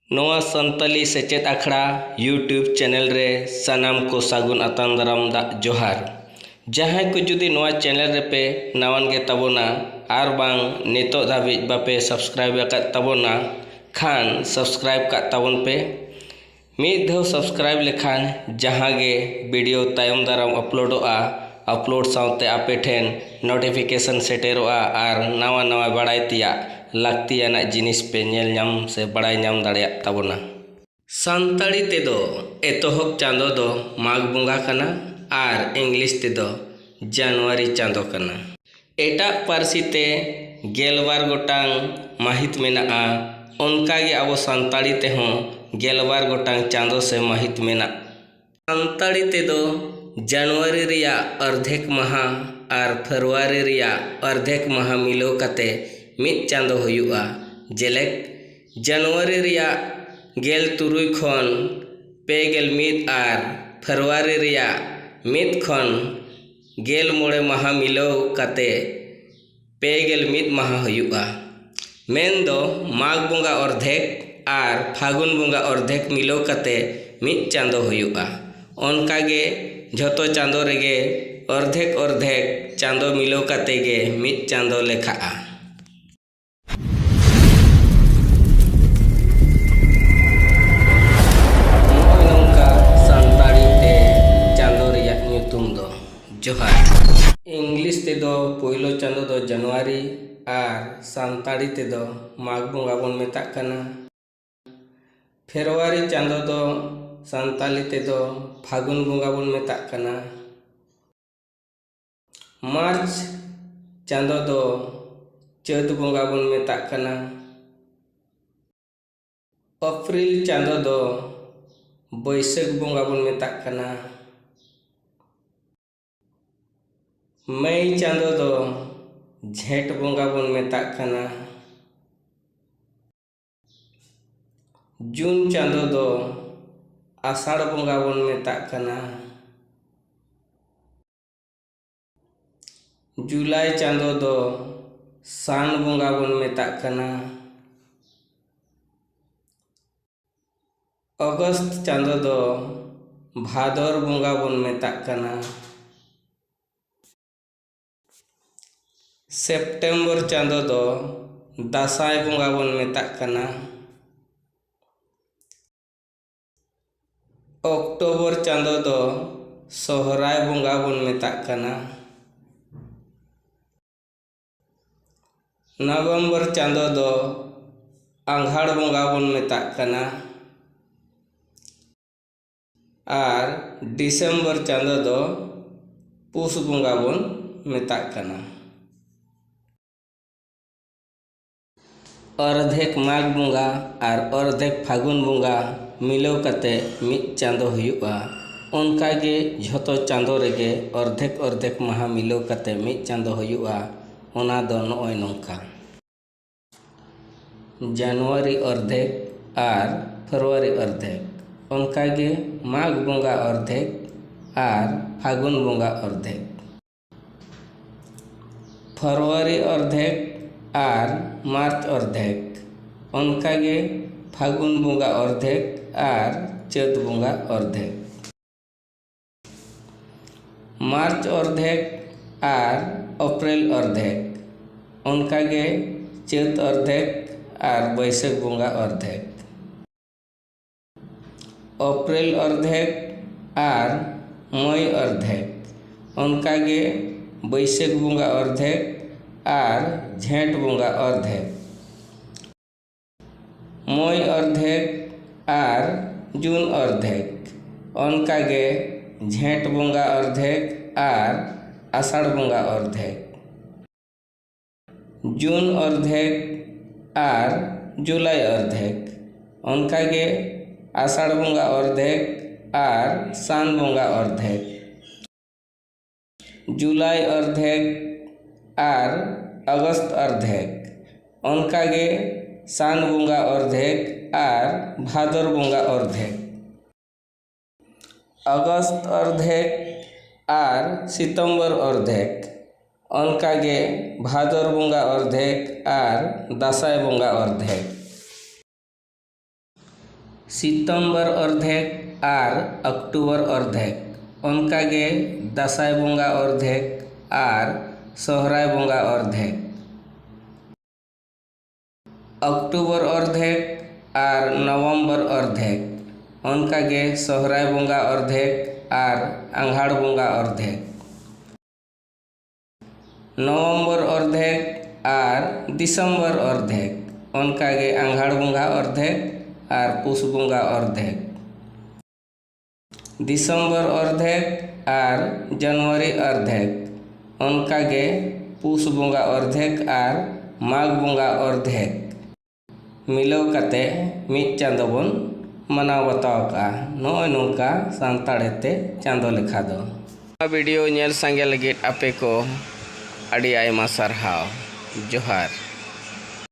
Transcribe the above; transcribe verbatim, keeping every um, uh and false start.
ᱱᱚᱣᱟ ᱥᱟᱱᱛᱟᱞᱤ ᱥᱮᱪᱮᱫ ᱟᱠᱷᱲᱟ YouTube ᱪᱮᱱᱮᱞ ᱨᱮ ᱥᱟᱱᱟᱢ ᱠᱚ ᱥᱟᱹᱜᱩᱱ ᱟᱛᱟᱝ ᱫᱟᱨᱟᱢ ᱫᱟᱜ ᱡᱚᱦᱟᱨ᱾ ᱡᱟᱦᱟᱸᱭ ᱠᱚ ᱡᱩᱫᱤ ᱱᱚᱣᱟ ᱪᱮᱱᱮᱞ ᱨᱮᱯᱮ ᱱᱟᱣᱟᱱ ᱜᱮ ᱛᱟᱵᱚᱱᱟ ᱟᱨ ᱵᱟᱝ ᱱᱤᱛᱚᱜ ᱫᱷᱟᱹᱵᱤᱡ ᱵᱟᱯᱮ ᱥᱟᱵᱥᱠᱨᱟᱭᱤᱵ ᱟᱠᱟᱫ ᱛᱟᱵᱚᱱᱟ ᱠᱷᱟᱱ ᱥᱟᱵᱥᱠᱨᱟᱭᱤᱵ ᱠᱟᱜ ᱛᱟᱵᱚᱱ ᱯᱮ᱾ ᱢᱤᱫ ᱫᱷᱟᱣ ᱥᱟᱵᱥᱠᱨᱟᱭᱤᱵ ᱞᱮᱠᱷᱟᱱ ᱡᱟᱦᱟᱸ ᱜᱮ ᱵᱷᱤᱰᱤᱭᱳ ᱛᱟᱭᱚᱢ ᱫᱟᱨᱟᱢ ᱟᱯᱞᱳᱰᱚᱜᱼᱟ, ᱟᱯᱞᱳᱰ ᱥᱟᱶᱛᱮ ᱟᱯᱮ ᱴᱷᱮᱱ ᱱᱳᱴᱤᱯᱷᱤᱠᱮᱥᱚᱱ ᱥᱮᱴᱮᱨᱚᱜᱼᱟ ᱟᱨ ᱱᱟᱣᱟ ᱱᱟᱣᱟ ᱵᱟᱲᱟᱭ ᱛᱮᱭᱟᱜ ᱞᱟᱹᱠᱛᱤᱭᱟᱱᱟᱜ ᱡᱤᱱᱤᱥ ᱯᱮ ᱧᱮᱞ ᱧᱟᱢ ᱥᱮ ᱵᱟᱲᱟᱭ ᱧᱟᱢ ᱫᱟᱲᱮᱭᱟᱜ ᱛᱟᱵᱚᱱᱟ᱾ ᱥᱟᱱᱛᱟᱲᱤ ᱛᱮᱫᱚ ᱮᱛᱚᱦᱚᱵ ᱪᱟᱸᱫᱚ ᱫᱚ ᱢᱟᱜᱽ ᱵᱚᱸᱜᱟ ᱠᱟᱱᱟ ᱟᱨ ᱤᱝᱞᱤᱥ ᱛᱮᱫᱚ ᱡᱟᱱᱩᱣᱟᱨᱤ ᱪᱟᱸᱫᱚ ᱠᱟᱱᱟ᱾ ᱮᱴᱟᱜ ᱯᱟᱹᱨᱥᱤ ᱛᱮ ᱜᱮᱞᱵᱟᱨ ᱜᱚᱴᱟᱝ ᱢᱟᱹᱦᱤᱛ ᱢᱮᱱᱟᱜᱼᱟ, ᱚᱱᱠᱟᱜᱮ ᱟᱵᱚ ᱥᱟᱱᱛᱟᱲᱤ ᱛᱮᱦᱚᱸ ᱜᱮᱞᱵᱟᱨ ᱜᱚᱴᱟᱝ ᱪᱟᱸᱫᱚ ᱥᱮ ᱢᱟᱹᱦᱤᱛ ᱢᱮᱱᱟᱜᱼᱟ᱾ ᱥᱟᱱᱛᱟᱲᱤ ᱛᱮᱫᱚ ᱡᱟᱱᱩᱣᱟᱨᱤ ᱨᱮᱭᱟᱜ ᱚᱨᱫᱷᱮᱠ ᱢᱟᱦᱟ ᱟᱨ ᱯᱷᱮᱵᱽᱨᱩᱣᱟᱨᱤ ᱨᱮᱭᱟᱜ ᱚᱨᱫᱷᱮᱠ ᱢᱟᱦᱟ ᱢᱤᱞᱟᱹᱣ ᱠᱟᱛᱮ ᱢᱤᱫ ᱪᱟᱸᱫᱚ ᱦᱩᱭᱩᱜᱼᱟ᱾ ᱡᱮᱞᱮᱠ, ᱡᱟᱱᱩᱣᱟᱨᱤ ᱨᱮᱭᱟᱜ ᱜᱮᱞ ᱛᱩᱨᱩᱭ ᱠᱷᱚᱱ ᱯᱮ ᱜᱮᱞ ᱢᱤᱫ ᱟᱨ ᱯᱷᱮᱵᱽᱨᱩᱣᱟᱨᱤ ᱨᱮᱭᱟᱜ ᱢᱤᱫ ᱠᱷᱚᱱ ᱜᱮᱞ ᱢᱚᱬᱮ ᱢᱟᱦᱟ ᱢᱤᱞᱟᱹᱣ ᱠᱟᱛᱮ ᱯᱮ ᱜᱮᱞ ᱢᱤᱫ ᱢᱟᱦᱟ ᱦᱩᱭᱩᱜᱼᱟ᱾ ᱢᱮᱱᱫᱚ ᱢᱟᱜᱽ ᱵᱚᱸᱜᱟ ᱚᱨᱫᱷᱮᱠ ᱟᱨ ᱯᱷᱟᱹᱜᱩᱱ ᱵᱚᱸᱜᱟ ᱚᱨᱫᱷᱮᱠ ᱢᱤᱞᱟᱹᱣ ᱠᱟᱛᱮ ᱢᱤᱫ ᱪᱟᱸᱫᱚ ᱦᱩᱭᱩᱜᱼᱟ᱾ ᱚᱱᱠᱟᱜᱮ ᱡᱷᱚᱛᱚ ᱪᱟᱸᱫᱚ ᱨᱮᱜᱮ ᱚᱨᱫᱷᱮᱠ ᱚᱨᱫᱷᱮᱠ ᱪᱟᱸᱫᱚ ᱢᱤᱞᱟᱹᱣ ᱠᱟᱛᱮ ᱜᱮ ᱢᱤᱫ ᱪᱟᱸᱫᱚ ᱞᱮᱠᱷᱟᱜᱼᱟ᱾ ᱱᱚᱜᱼᱚᱭ ᱱᱚᱝᱠᱟ ᱥᱟᱱᱛᱟᱲᱤ ᱛᱮ ᱪᱟᱸᱫᱚ ᱨᱮᱭᱟᱜ ᱧᱩᱛᱩᱢ ᱫᱚ᱾ ᱡᱚᱦᱟᱨ᱾ ᱤᱝᱞᱤᱥ ᱛᱮᱫᱚ ᱯᱳᱭᱞᱳ ᱪᱟᱸᱫᱚ ᱫᱚ ᱡᱟᱱᱩᱣᱟᱨᱤ ᱟᱨ ᱥᱟᱱᱛᱟᱲᱤ ᱛᱮᱫᱚ ᱢᱟᱜᱽ ᱵᱚᱸᱜᱟ ᱵᱚᱱ ᱢᱮᱛᱟᱜ ᱠᱟᱱᱟ᱾ ᱯᱷᱮᱵᱽᱨᱩᱣᱟᱨᱤ ᱪᱟᱸᱫᱚ ᱫᱚ ᱥᱟᱱᱛᱟᱲᱤ ᱛᱮᱫᱚ ᱯᱷᱟᱹᱜᱩᱱ ᱵᱚᱸᱜᱟ ᱵᱚᱱ ᱢᱮᱛᱟᱜ ᱠᱟᱱᱟ᱾ ᱢᱟᱨᱪ ᱪᱟᱸᱫᱚ ᱫᱚ ᱪᱟᱹᱛ ᱵᱚᱸᱜᱟ ᱵᱚᱱ ᱢᱮᱛᱟᱜ ᱠᱟᱱᱟ᱾ ᱮᱯᱨᱤᱞ ᱪᱟᱸᱫᱚ ᱫᱚ ᱵᱟᱹᱭᱥᱟᱹᱠᱷ ᱵᱚᱸᱜᱟ ᱵᱚᱱ ᱢᱮᱛᱟᱜ ᱠᱟᱱᱟ᱾ ᱢᱮᱭ ᱪᱟᱸᱫᱚ ᱫᱚ ᱡᱷᱮᱸᱴ ᱵᱚᱸᱜᱟ ᱵᱚᱱ ᱢᱮᱛᱟᱜ ᱠᱟᱱᱟ᱾ ᱡᱩᱱ ᱪᱟᱸᱫᱚ ᱫᱚ ᱟᱥᱟᱲ ᱵᱚᱸᱜᱟ ᱵᱚᱱ ᱢᱮᱛᱟᱜ ᱠᱟᱱᱟ᱾ ᱡᱩᱞᱟᱭ ᱪᱟᱸᱫᱚ ᱫᱚ ᱥᱟᱱ ᱵᱚᱸᱜᱟ ᱵᱚᱱ ᱢᱮᱛᱟᱜ ᱠᱟᱱᱟ᱾ ᱚᱜᱚᱥᱴ ᱪᱟᱸᱫᱚ ᱫᱚ ᱵᱷᱟᱫᱚᱨ ᱵᱚᱸᱜᱟ ᱵᱚᱱ ᱢᱮᱛᱟᱜ ᱠᱟᱱᱟ᱾ ᱥᱮᱯᱴᱮᱢᱵᱚᱨ ᱪᱟᱸᱫᱚ ᱫᱚ ᱫᱟᱸᱥᱟᱭ ᱵᱚᱸᱜᱟ ᱵᱚᱱ ᱢᱮᱛᱟᱜ ᱠᱟᱱᱟ᱾ ᱚᱠᱴᱳᱵᱚᱨ ᱪᱟᱸᱫᱚ ᱫᱚ ᱥᱚᱦᱨᱟᱭ ᱵᱚᱸᱜᱟ ᱵᱚᱱ ᱢᱮᱛᱟᱜ ᱠᱟᱱᱟ᱾ ᱱᱚᱵᱷᱮᱢᱵᱚᱨ ᱪᱟᱸᱫᱚ ᱫᱚ ᱟᱸᱜᱷᱟᱲ ᱵᱚᱸᱜᱟ ᱵᱚᱱ ᱢᱮᱛᱟᱜ ᱠᱟᱱᱟ᱾ ᱟᱨ ᱰᱤᱥᱮᱢᱵᱚᱨ ᱪᱟᱸᱫᱚ ᱫᱚ ᱯᱩᱥ ᱵᱚᱸᱜᱟ ᱵᱚᱱ ᱢᱮᱛᱟᱜ ᱠᱟᱱᱟ᱾ ᱚᱨᱫᱷᱮᱠ ᱢᱟᱜᱽ ᱵᱚᱸᱜᱟ ᱟᱨ ᱚᱨᱫᱷᱮᱠ ᱯᱷᱟᱹᱜᱩᱱ ᱵᱚᱸᱜᱟ ᱢᱤᱞᱟᱹᱣ ᱠᱟᱛᱮ ᱢᱤᱫ ᱪᱟᱸᱫᱚ ᱦᱩᱭᱩᱜᱼᱟ᱾ ᱚᱱᱠᱟᱜᱮ ᱡᱷᱚᱛᱚ ᱪᱟᱸᱫᱚ ᱨᱮᱜᱮ ᱚᱨᱫᱷᱮᱠ ᱚᱨᱫᱷᱮᱠ ᱢᱟᱦᱟ ᱢᱤᱞᱟᱹᱣ ᱠᱟᱛᱮ ᱢᱤᱫ ᱪᱟᱸᱫᱚ ᱦᱩᱭᱩᱜᱼᱟ᱾ ᱚᱱᱟ ᱫᱚ ᱱᱚᱜᱼᱚᱭ ᱱᱚᱝᱠᱟ: ᱡᱟᱱᱩᱣᱟᱨᱤ ᱚᱨᱫᱷᱮᱠ ᱟᱨ ᱯᱷᱮᱵᱽᱨᱩᱣᱟᱨᱤ ᱚᱨᱫᱷᱮᱠ, ᱚᱱᱠᱟᱜᱮ ᱢᱟᱜᱽ ᱵᱚᱸᱜᱟ ᱚᱨᱫᱷᱮᱠ ᱟᱨ ᱯᱷᱟᱹᱜᱩᱱ ᱵᱚᱸᱜᱟ ᱚᱨᱫᱷᱮᱠ᱾ ᱯᱷᱮᱵᱽᱨᱩᱣᱟᱨᱤ ᱚᱨᱫᱷᱮᱠ ᱟᱨ ᱢᱟᱨᱪ ᱚᱨᱫᱷᱮᱠ, ᱚᱱᱠᱟᱜᱮ ᱯᱷᱟᱹᱜᱩᱱ ᱵᱚᱸᱜᱟ ᱚᱨᱫᱷᱮᱠ ᱟᱨ ᱪᱟᱹᱛ ᱵᱚᱸᱜᱟ ᱚᱨᱫᱷᱮᱠ᱾ ᱢᱟᱨᱪ ᱚᱨᱫᱷᱮᱠ ᱟᱨ ᱮᱯᱨᱤᱞ ᱚᱨᱫᱷᱮᱠ, ᱚᱱᱠᱟᱜᱮ ᱪᱟᱹᱛ ᱚᱨᱫᱷᱮᱠ ᱟᱨ ᱵᱟᱹᱭᱥᱟᱹᱠᱷ ᱵᱚᱸᱜᱟ ᱚᱨᱫᱷᱮᱠ᱾ ᱮᱯᱨᱤᱞ ᱚᱨᱫᱷᱮᱠ ᱟᱨ ᱢᱟᱹᱭ ᱚᱨᱫᱷᱮᱠ, ᱚᱱᱠᱟᱜᱮ ᱵᱟᱹᱭᱥᱟᱹᱠᱷ ᱵᱚᱸᱜᱟ ᱚᱨᱫᱷᱮᱠ ᱟᱨ ᱡᱷᱮᱸᱴ ᱵᱚᱸᱜᱟ ᱚᱨᱫᱷᱮᱠ᱾ ᱢᱟᱹᱭ ᱚᱨᱫᱷᱮᱠ ᱟᱨ ᱡᱩᱱ ᱚᱨᱫᱷᱮᱠ, ᱚᱱᱠᱟᱜᱮ ᱡᱷᱮᱸᱴ ᱵᱚᱸᱜᱟ ᱚᱨᱫᱷᱮᱠ ᱟᱨ ᱟᱥᱟᱲ ᱵᱚᱸᱜᱟ ᱚᱨᱫᱷᱮᱠ᱾ ᱡᱩᱱ ᱚᱨᱫᱷᱮᱠ ᱟᱨ ᱡᱩᱞᱟᱭ ᱚᱨᱫᱷᱮᱠ, ᱚᱱᱠᱟᱜᱮ ᱟᱥᱟᱲ ᱵᱚᱸᱜᱟ ᱚᱨᱫᱷᱮᱠ ᱟᱨ ᱥᱟᱱ ᱵᱚᱸᱜᱟ ᱚᱨᱫᱷᱮᱠ᱾ ᱡᱩᱞᱟᱭ ᱚᱨᱫᱷᱮᱠ ᱟᱨ ᱟᱜᱚᱥᱴ ᱚᱨᱫᱷᱮᱠ, ᱚᱱᱠᱟᱜᱮ ᱥᱟᱱ ᱵᱚᱸᱜᱟ ᱚᱨᱫᱷᱮᱠ ᱟᱨ ᱵᱷᱟᱫᱚᱨ ᱵᱚᱸᱜᱟ ᱚᱨᱫᱷᱮᱠ᱾ ᱟᱜᱚᱥᱴ ᱚᱨᱫᱷᱮᱠ ᱟᱨ ᱥᱤᱛᱚᱢᱵᱚᱨ ᱚᱨᱫᱷᱮᱠ, ᱚᱱᱠᱟᱜᱮ ᱵᱷᱟᱫᱚᱨ ᱵᱚᱸᱜᱟ ᱚᱨᱫᱷᱮᱠ ᱟᱨ ᱫᱟᱸᱥᱟᱭ ᱵᱚᱸᱜᱟ ᱚᱨᱫᱷᱮᱠ᱾ ᱥᱤᱛᱚᱢᱵᱚᱨ ᱚᱨᱫᱷᱮᱠ ᱟᱨ ᱚᱠᱴᱳᱵᱚᱨ ᱚᱨᱫᱷᱮᱠ, ᱚᱱᱠᱟᱜᱮ ᱫᱟᱸᱥᱟᱭ ᱵᱚᱸᱜᱟ ᱚᱨᱫᱷᱮᱠ ᱟᱨ ᱥᱚᱦᱨᱟᱭ ᱵᱚᱸᱜᱟ ᱚᱨᱫᱷᱮᱠ᱾ ᱚᱠᱴᱳᱵᱚᱨ ᱚᱨᱫᱷᱮᱠ ᱟᱨ ᱱᱚᱵᱷᱮᱢᱵᱚᱨ ᱚᱨᱫᱷᱮᱠ, ᱚᱱᱠᱟᱜᱮ ᱥᱚᱦᱨᱟᱭ ᱵᱚᱸᱜᱟ ᱚᱨᱫᱷᱮᱠ ᱟᱨ ᱟᱸᱜᱷᱟᱲ ᱵᱚᱸᱜᱟ ᱚᱨᱫᱷᱮᱠ᱾ ᱱᱚᱵᱷᱮᱢᱵᱚᱨ ᱚᱨᱫᱷᱮᱠ ᱟᱨ ᱰᱤᱥᱮᱢᱵᱚᱨ ᱚᱨᱫᱷᱮᱠ, ᱚᱱᱠᱟᱜᱮ ᱟᱸᱜᱷᱟᱲ ᱵᱚᱸᱜᱟ ᱚᱨᱫᱷᱮᱠ ᱟᱨ ᱯᱩᱥ ᱵᱚᱸᱜᱟ ᱚᱨᱫᱷᱮᱠ᱾ ᱰᱤᱥᱮᱢᱵᱚᱨ ᱚᱨᱫᱷᱮᱠ ᱟᱨ ᱡᱟᱱᱩᱣᱟᱨᱤ ᱚᱨᱫᱷᱮᱠ, ᱚᱱᱠᱟᱜᱮ ᱯᱩᱥ ᱵᱚᱸᱜᱟ ᱚᱨᱫᱷᱮᱠ ᱟᱨ ᱢᱟᱜᱽ ᱵᱚᱸᱜᱟ ᱚᱨᱫᱷᱮᱠ᱾ ᱢᱤᱞᱟᱹᱣ ᱠᱟᱛᱮ ᱢᱤᱫ ᱪᱟᱸᱫᱚ ᱵᱚᱱ ᱢᱟᱱᱟᱣ ᱵᱟᱛᱟᱣ ᱠᱟᱜᱼᱟ᱾ ᱱᱚᱜᱼᱚᱭ ᱱᱚᱝᱠᱟ ᱥᱟᱱᱛᱟᱲᱤ ᱛᱮ ᱪᱟᱸᱫᱚ ᱞᱮᱠᱷᱟ ᱫᱚ᱾ ᱱᱚᱣᱟ ᱵᱷᱤᱰᱤᱭᱳ ᱧᱮᱞ ᱥᱟᱸᱜᱮ ᱞᱟᱹᱜᱤᱫ ᱟᱯᱮ ᱠᱚ ᱟᱹᱰᱤ ᱟᱭᱢᱟ ᱥᱟᱨᱦᱟᱣ᱾ ᱡᱚᱦᱟᱨ᱾